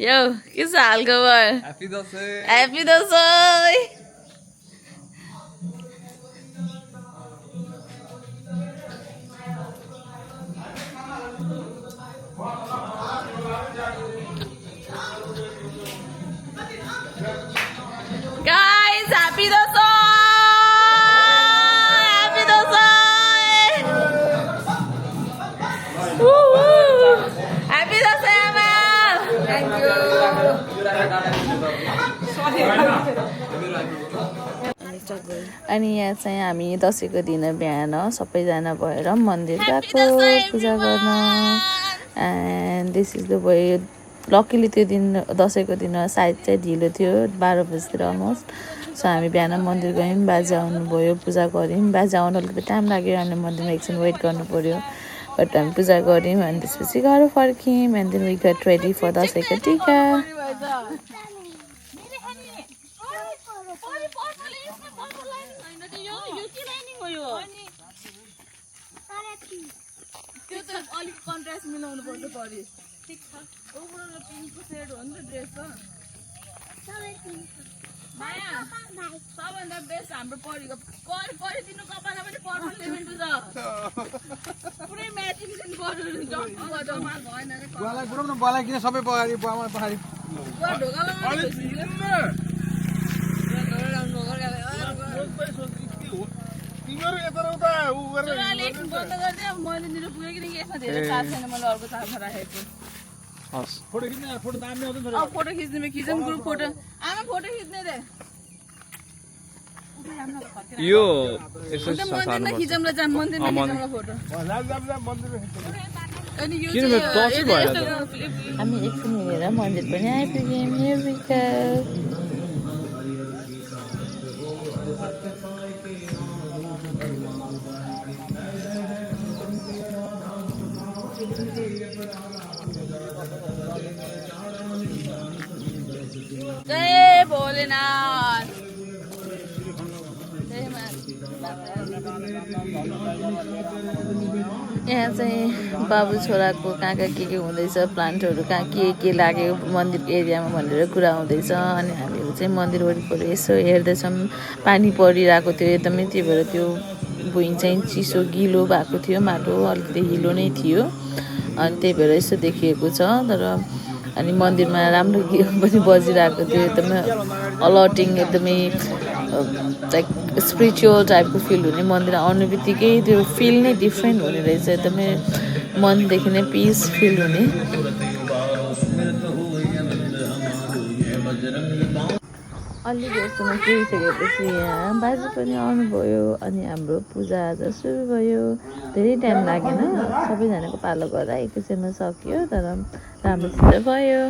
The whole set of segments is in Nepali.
यो के छ हाल खबर happy Dashain happy Dashain guys happy Dashain happy Dashain happy Dashain आमा थ्याङ्क यू अनि यहाँ चाहिँ हामी दसैँको दिन बिहान सबैजना भएर मन्दिर गएको पूजा गर्न and this is the way luckily त्यो दिन दसैँको दिन सायद चाहिँ ढिलो थियो 12 बजीतिर अलमोस्ट सो हामी बिहान मन्दिर गयौँ बाजे आउनुभयो पूजा गऱ्यौँ बाजे आउनु अलिकति टाइम लाग्यो हामीले मन्दिरमा एकछिन वेट गर्नु पऱ्यो बट हामी पूजा गऱ्यौँ अनि त्यसपछि घर फर्क्यौँ and then we got ready for दसैँको टिका अलिक कन्ट्रास्ट मिलाउनु पर्छ परि ठिक छ ओभरअल पिङ्कको सेड हो नि त ड्रेस त माया सबभन्दा बेस्ट हाम्रो परिको परिदिनु कपालमा पनि पर्पल लेभेन्टु छ पुरै म्याचिङ चाहिँ गर्नु जम्मा भएन रे बुवालाई पुऱ्याउन बुवालाई किन सबै पगारी बुवामा पगारी तिमीहरू यता उता उ गरेर बन्द गरिदिए मैले निरो पुगेँ किनकि यसमा धेरै चार्ज छैन मैले अर्को चार्जमा राखेको हस् फोटो खिच्ने फोटो दामी आउँछ नि अब फोटो खिच्ने खिचौँ ग्रुप फोटो आमा फोटो खिच्ने रे यो मन्दिरमा खिचौँला जाम मन्दिरमा खिचौँला फोटो अनि यो किन मेरो टच भएन हामी एकछिन हेरेर मन्दिर पनि आइपुग्यौँ हेरिका जय भोलेनाथ यहाँ चाहिँ बाबु छोराको कहाँ के हुँदैछ प्लान्टहरू कहाँ के लाग्यो मन्दिरको एरियामा भनेर कुरा हुँदैछ अनि हामीहरू चाहिँ मन्दिर वरिपरि यसो हेर्दैछौँ पानी परिरहेको थियो एकदमै त्यही भएर त्यो भुइँ चाहिँ चिसो गिलो भएको थियो माटो अलिकति हिलो नै थियो अनि त्यही भएर यसो देखिएको छ तर अनि मन्दिरमा राम्रो गीत पनि बजिरहेको थियो एकदमै अलर्टिङ एकदमै लाइक स्पिरिचुअल टाइपको फिल हुने मन्दिर आउने बित्तिकै त्यो फिल नै डिफ्रेन्ट हुने रहेछ एकदमै मनदेखि नै पिस फिल हुने अलि जस्तोमा केही यहाँ बाजे पनि आउनुभयो अनि हाम्रो पूजा आज सुरु भयो धेरै टाइम लागेन सबैजनाको पालो गर्दा एकैछिनमा सकियो तर राम्रोसित भयो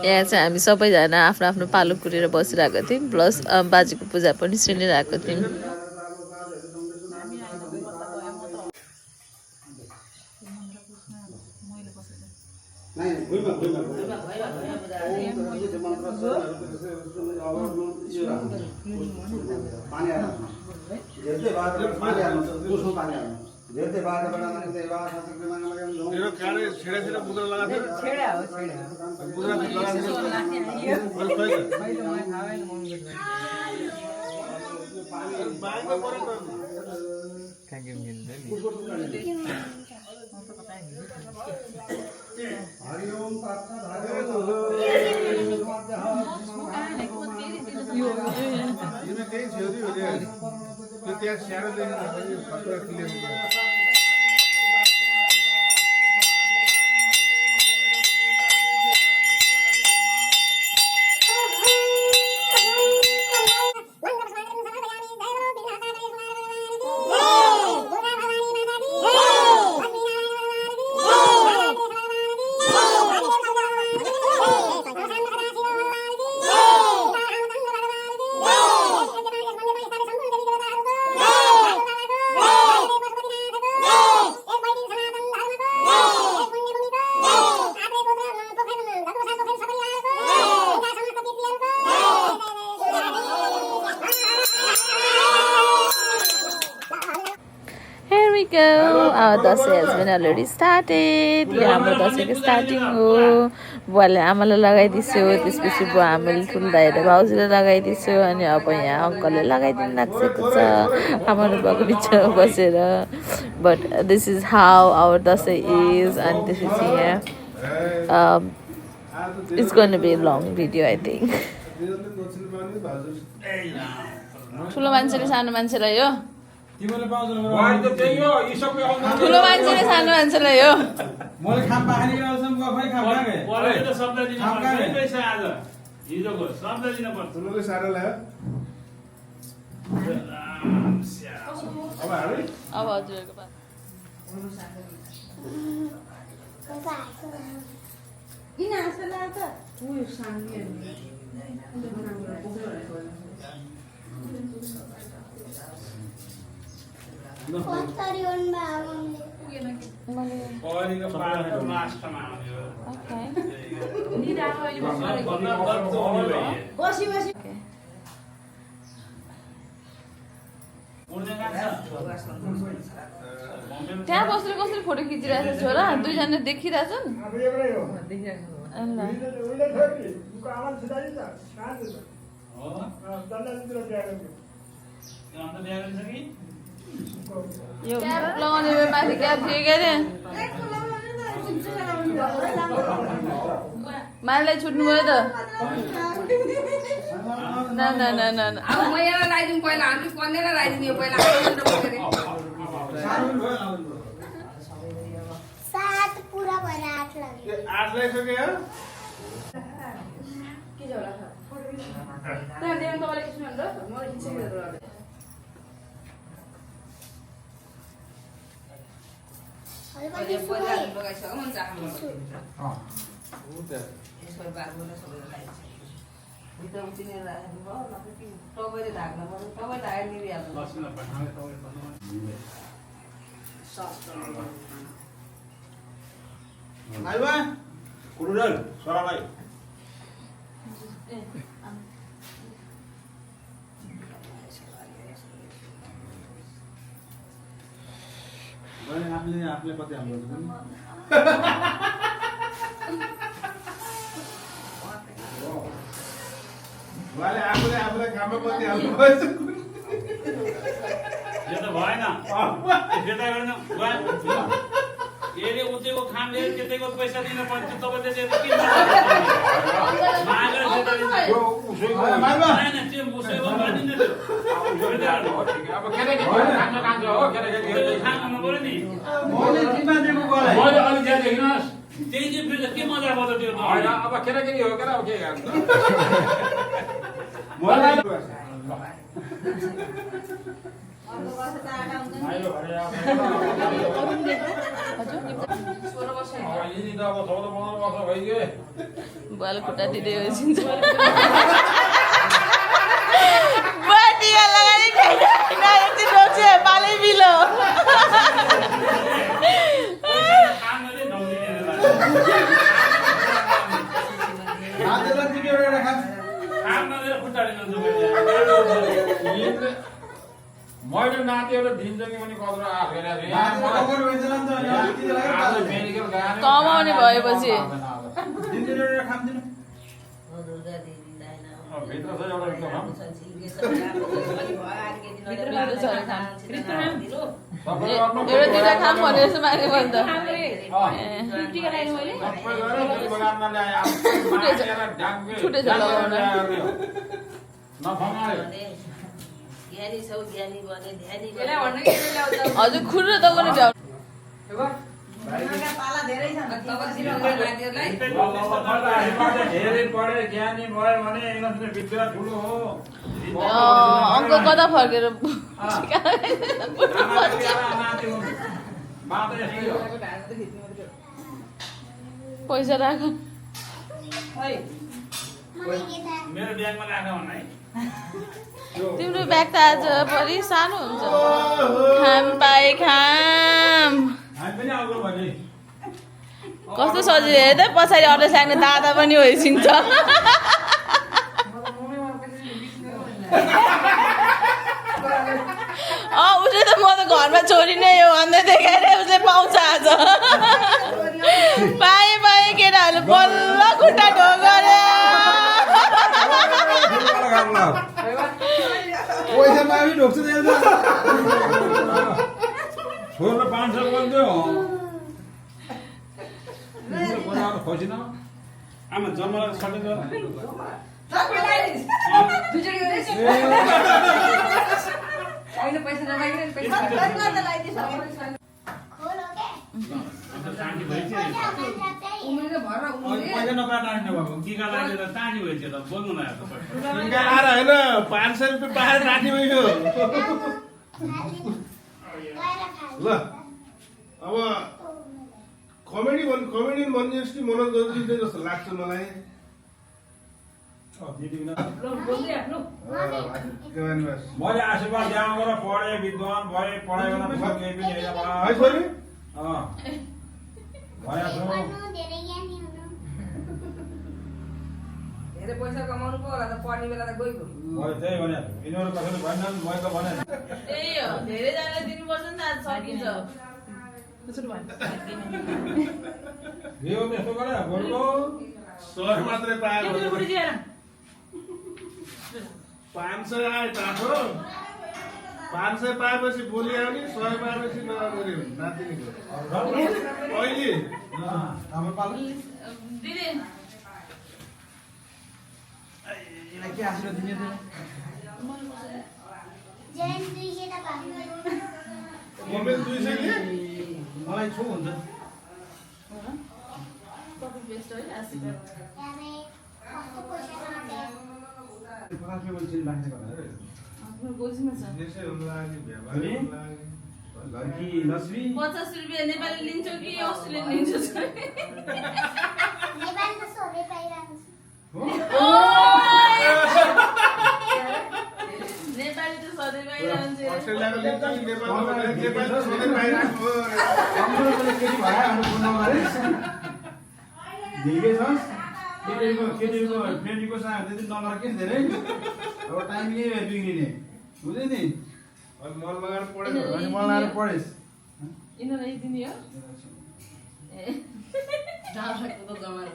यहाँ चाहिँ हामी सबैजना आफ्नो आफ्नो पालो कुरेर बसिरहेको थियौँ प्लस बाजेको पूजा पनि सुनिरहेको थियौँ we go. Our Dashain has been already started. यो हाम्रो दसैँको स्टार्टिङ हो. बुवाले आमालाई लगाइदिन्छु, त्यसपछि बुवा आमाले ठुलो दाइ र भाउजूले लगाइदिन्छु अनि अब यहाँ अङ्कलले लगाइदिनु लागिसकेको छ आमाले बुवाको बिचमा बसेर. But this is how our Dashain is and this is here. It's going to be a long video, I think. ठुलो मान्छेले सानो मान्छेलाई हो. ठुलो मान्छेले सानो मान्छेलाई हो. अब हजुरहरूको पास त्यहाँ बसेर कसरी फोटो खिचिरहेको छ छोरा दुईजना देखिरहेछन् यो लगाउने माथि क्याप थियो के अरे माललाई छुट्नु भयो त न न न न अब म यहाँ लगाइदिउँ पहिला हामी कन्नेर लगाइदिने यो पहिला सात पूरा भएर 8 लाग्यो 8 लागिसक्यो यार के छ होला त्यहाँ देन तपाईँले खिच्नु भन्नु म खिचिदिन्छु अहिले पहिला लगाइसक्यो हुन्छ आफ्नो यसको बारबोले सबै लगाइन्छ भित्र उचिने राख्नु भयो नत्र तपाईँले ढाक्नु पर्यो तपाईँले आएर निरिहाल्नु लसुन पठाउने तपाईले भन्नु आइबा कुरुडल छोरालाई आफूले कति हाम्रो उहाँले आफूले खामा कति हाम्रो यो त भएन फिर्ता गर्न यसले उतैको खाम लिएर त्यतैको पैसा दिन पर्छ तपाईँले चाहिँ के मागेर फिर्ता दिन्छ हैन त्यो उसैको मानिन्छ त्यो अब केटाकेटी खान कान्छ हो केटाकेटी खानु पर्यो नि मैले जिम्मा दिएको गरे मैले अलि ज्यादा हेर्नुहोस् त्यही चाहिँ फेरि के मजा पर्छ त्यो हैन अब केटाकेटी हो के अब के गर्नु मलाई बुवाले खुट्टा दिँदै होइन्छ बुवा टिका लगाएर यति रोक्छ पालै बिलो मैले नातिहरु दिन्छ कि पनि कत्रो आफैले कमाउने भएपछि भित्र छ एउटा एउटा दुइटा खाम भनेर चाहिँ माने भयो त छुटेछ लगाउन हजुर खुर्रो त पनि भ्याउ अङ्क कता फर्केर पैसा राख मेरो ब्यागमा राख भन्न है तिम्रो ब्याग त आज भरि सानो हुन्छ खाम पाए खाम कस्तो सजिलो हेर त पछाडि अटो लाग्ने दादा पनि होइसिन्छ उसले त म त घरमा छोरी नै हो भन्दै देखाएर उसले पाउँछ आज पाए पाए केटाहरू बल्ल खुट्टा ढो गरे पैसा मागि ढोक्छ छोरो 500 बोल्थ्यो खोजिन आमा जन्मलाई सटेज खोलो के पैसा नपाएर राख्नु भएको टिका लागेर टाढी भएछ त बोल्नु न टिका लाएर होइन 500 रुपियाँ पाएर राख्ने भयो ल अब कमेडियन भन्ने मनोज जोशी जस्तो लाग्छ मलाई मैले आशीर्वाद दिएर पढे विद्वान भए पढाइ गर्न केही पनि होइन धेरै ज्ञानी हुनु धेरै पैसा कमाउनु पो होला त पढ्ने बेला त गइगयो मैले त्यही भने यिनीहरू कसैले भन्दैन मैले त भने त्यही हो धेरैजनाले दिनुपर्छ नि त आज सकिन्छ यो त्यस्तो गरे बोल्नु 100 मात्रै पायो 500 आयो तातो 500 पाएपछि भोलि आउने 100 पाएपछि नआउने नातिनीको अहिले दिदी जेन 200 त पाउँदैन मोबाइल 200 के मलाई छो हुन्छ कपी पेस्ट है आशीर्वाद यामे कस्तो पैसा कमाउँदै 50 रुपैयाँ चिन राख्ने भनेर आफ्नो गोजीमा छ यसै हुनु लागि व्यवहार हुनु लागि लड्की लक्ष्मी 50 रुपैयाँ नेपाली लिन्छौ कि अस्ट्रेलियन लिन्छौ नेपाली त सोधै पाइरहेको नेपाली त सधैँ पाइरहन्छ अस्ट्रेलियाको लिन्छ कि नेपालको नेपाली त सधैँ पाइरहेको हाम्रो केटी भए हाम्रो फोन नम्बर दिएकै छ केटीको फ्रेन्डको साथ त्यति नम्बर के धेरै अब टाइम यही भयो बिग्रिने बुझ्यो नि अनि मल लगाएर पढेको अनि मलाई आएर पढेस् यिनीहरूलाई दिने हो ए डाँडाको त जमाना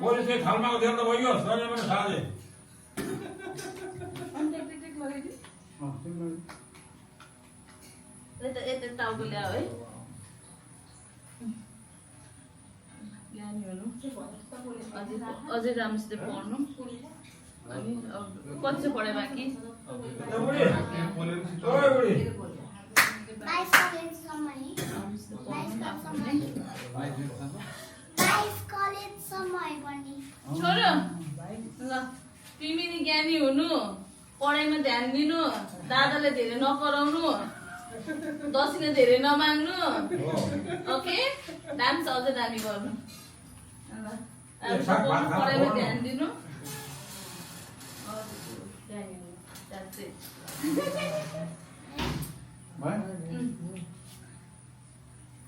पोलिस चाहिँ थालमाको दिएर त भयो सबै पनि साझे टेक लगाइदियो यता टाउको ल्याऊ है ज्ञानी हुनु अझै राम्रोसित पढ्नु अनि कति चाहिँ पढाइ बाँकी बुढी ओए बुढी 22 कलेजसम्म है 22 कलेजसम्म है पनि छोरो ल तिमी नि ज्ञानी हुनु पढाइमा ध्यान दिनु दादाले धेरै नपराउनु दसिना धेरै नमाग्नु ओके डान्स अझै दामी गर्नु पढाइमा ध्यान दिनु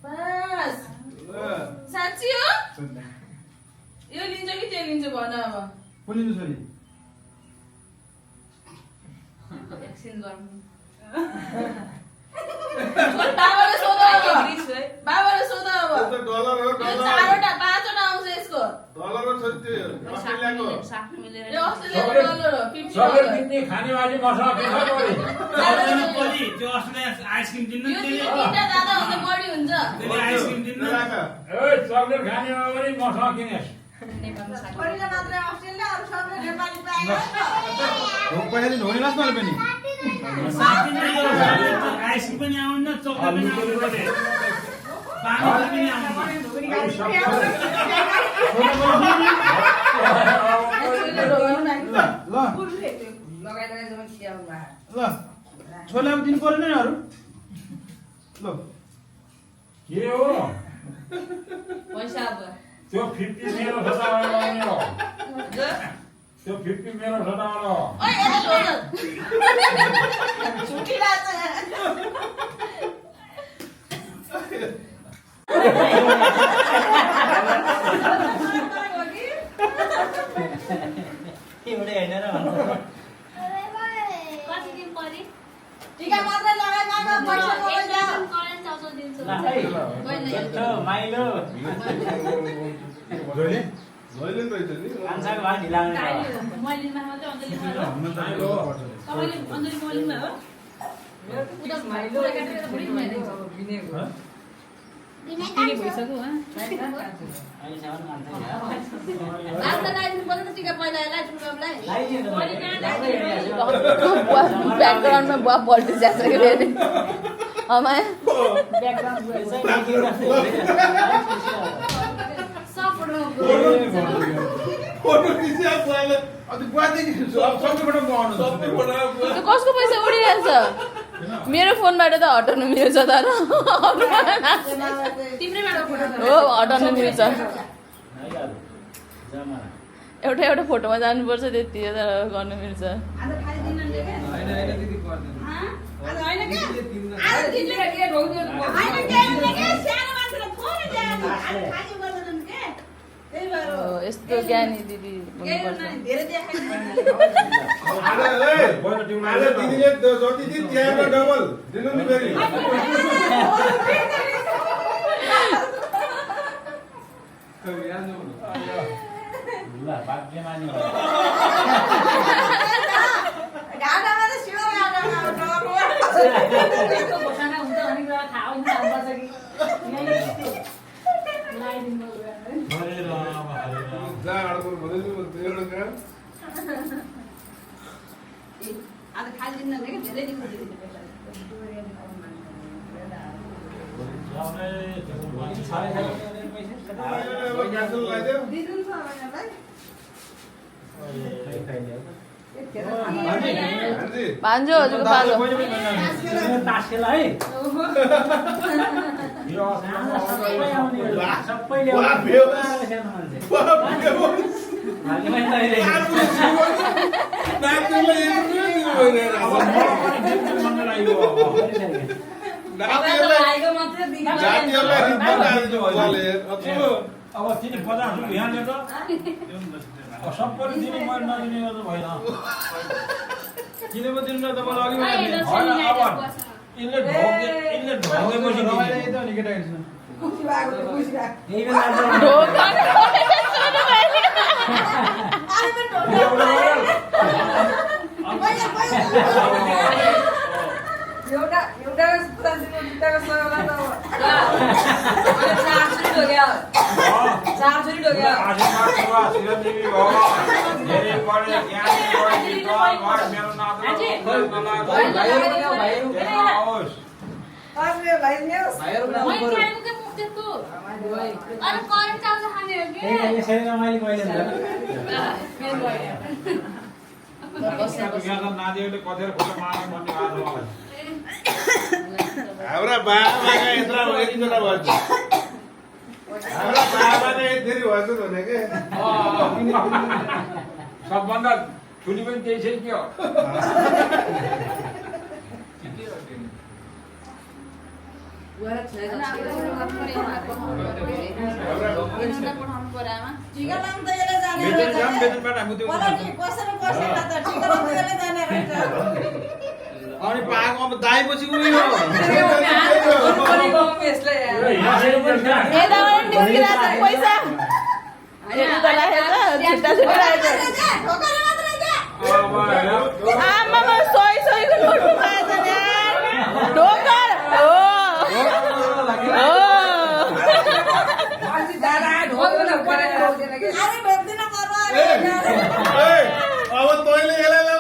बस साँच्ची हो यो लिन्छ कि त्यो लिन्छ भन अब पुलिनु छोरी एकछिन गर्नु बाबाले सोध अब बाबाले सोध अब त्यो डलर हो डलर चारवटा पाँचवटा आउँछ यसको डलर हो त्यो अस्ट्रेलियाको यो अस्ट्रेलियाको डलर हो 50 सबै डलर दिने खानेवाली मसला पिसा परे त्यो अस्ट्रेलिया आइसक्रिम यो तिनवटा दादा हुन्छ बढी हुन्छ आइसक्रिम दिनु राख ए चक्लेट खानेमा पनि मसला किने छोरीले मात्रै अस्ट्रेलिया अरू सबले नेपाली पाएन पैसा दिन होने लास् मैले पनि आइसक्रिम पनि आउन्न चक्लेट पनि आउनु पर्ने पानी पनि आउनु ल लगाइरहेको जम्मा खियाउनु भयो ल छोले अब दिनु पर्दैन नि अरू ल के हो पैसा अब त्यो 50 मेरो सदाबाट आउने हो त्यो 50 मेरो सदाबाट हो ओइ यता ढोल छुटिरहेछ कति दिन परि टिका मात्रै लगाए काका पैसा बोकेर करेन्ट आउँछ दिन्छु माइलो जहिले जहिले त नि कान्छाको भाइ ढिलाउने मैलिनमा मात्रै अञ्जली भयो हाम्रो चाहिलो तपाईँले अञ्जली मैलिनमा हो विनय भइसक्यो अहिलेसम्म मान्छे आज लगाइदिनु पर्छ नि टिका पहिला यसलाई ठुलोलाई ब्याकग्राउन्डमा बुवा पल्टी जाइसक्यो फेरि अमाया फोटो खिचिया बुवाले अनि बुवादेखि सबैबाट बनाउनु त्यो कसको पैसा उडिरहेछ मेरो फोनबाट त हटाउनु मिल्छ तर तिम्रैबाट फोटो हो हटाउनु मिल्छ एउटा एउटा फोटोमा जानुपर्छ त्यति हो तर गर्नु मिल्छ आज खाइदिनु नि के हैन हैन दिदी गर्दैन आज होइन के आज तिमीले के ढोग्यो होइन के सानो मान्छेले थोरै ल्यायो आज खाइदिनु पर्दैन के त्यही भएर हो, यस्तो ज्ञानी दिदी केही हुनुपर्छ हुँदैन धेरै देखाइदिनु आज दिदीले जति दिन तिहारमा डबल दिनु नि फेरि ल भाग्य मानि गाडामा त सिधा गाडामा डबल यस्तो घोषणा हुन्छ भन्ने कुरा थाहा हुन्छ हामीलाई कि लगाइदिनु हरे राम हरे राम जा अडको भन्दै एउटा आज खाइदिनु नि के धेरै दिन खाइदिनु दिनु छ भनेलाई भान्जो हजुरको पालो तास खेला है सबैले अब तिनी 50 रुपियाँ यहाँ लिएर अब सबैले दिने मैले नदिने गर्दा भएन किन पो दिनु न तपाईँलाई अघि होइन अब यिनले ढोगेपछि दिने खुसी भएको खुसी भएको यही बेला एउटा एउटा जुत्ताको सयला त अहिले 400 ढोग्यो 400 ढोग्यो आशीर्वाद सेवा चिरञ्जीवी भव धेरै पढे ज्ञानी भए विद्वान भए मेरो नाता आओस् अरे भाइ ल्याओस् अरे करेन्ट आउँछ खाने हो कि यसरी रमाइलो मैले नानीहरूले कथेर खुट्टा मार्नु भन्ने आएको मलाई हाम्रा बाबाका यत्रा यतिजना भन्छ हाम्रा बाबाका यति भन्छ भने के सबभन्दा ठुली पनि त्यही छ के हो पठाउनु पर्यो आमा टिका लाउनु त यसले जाने बेतन जाम बेतनबाट हामी त्यो मलाई नि कसैले कसैले त टिका लाउनु त यसले जाने रहेछ अनि पाएको अब दाइपछि उयो यताबाट निस्किरहेको छ पैसा हेर्नु त लागेको छ छुट्टा छुट्टा लागेको छ आमामा सयको नोट पाएछ नि ढोकर हो अरे भेट्दिन पर्वा अब तैँले यसलाई ल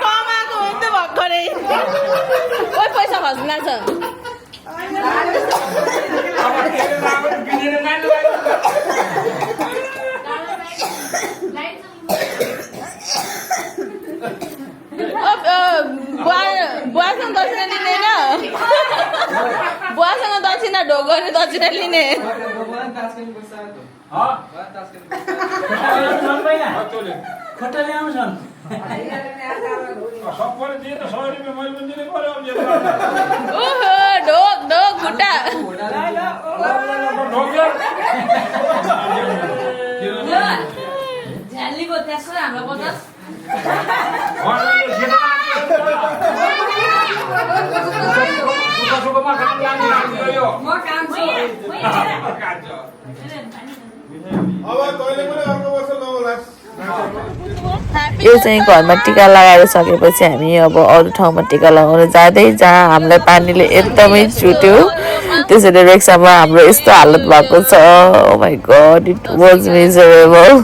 कमाएको हो नि त भर्खरै कोही पैसा खस्ला छ बुवासँग दक्षिणा लिने होइन बुवासँग दक्षिणा ढोगरे दक्षिणा लिने खुट्टा ल्याउँछन् सबैले दिए त 100 रुपियाँ मैले पनि दिनै पर्यो अब ओहो ढोक ढोक खुट्टा झ्यालीको 50 हाम्रो 50 यो चाहिँ घरमा टिका लगाएर सकेपछि हामी अब अरू ठाउँमा टिका लगाउन जाँदै जहाँ हामीलाई पानीले एकदमै चुट्यो त्यसैले रेक्सामा हाम्रो यस्तो हालत भएको छ oh my god it was miserable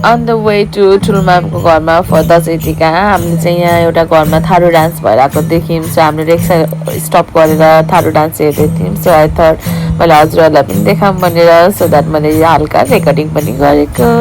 on the way to ठुलोमामको घरमा फर दसैँ टिका हामीले चाहिँ यहाँ एउटा घरमा थारू डान्स भइरहेको देख्यौँ सो हामीले रिक्सा स्टप गरेर थारू डान्स हेर्दै थियौँ सो आई थट मैले हजुरहरूलाई पनि देखाऊँ भनेर सो द्याट मैले यो हल्का रेकर्डिङ पनि गरेको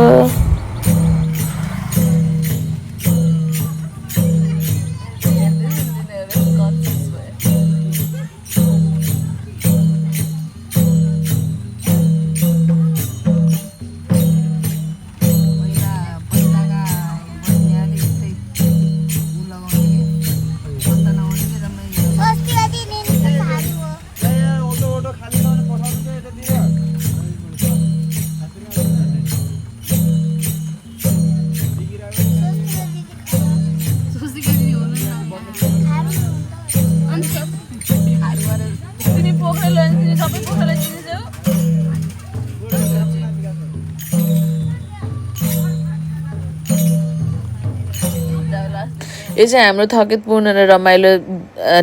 यो चाहिँ हाम्रो थकितपूर्ण र रमाइलो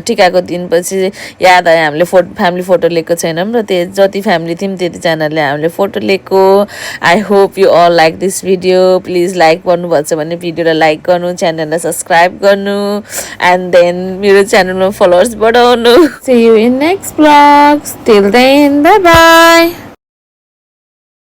टिकाको दिनपछि याद आयो हामीले फ्यामिली फोटो लिएको छैनौँ र जति फ्यामिली थियौँ त्यतिजनाले हामीले फोटो लिएको I hope you all like this video please like गर्नुभएको छ भने भिडियोलाई लाइक गर्नु च्यानललाई सब्सक्राइब गर्नु एन्ड देन मेरो च्यानलमा फलोवर्स बढाउनु see you in next blogs till then bye by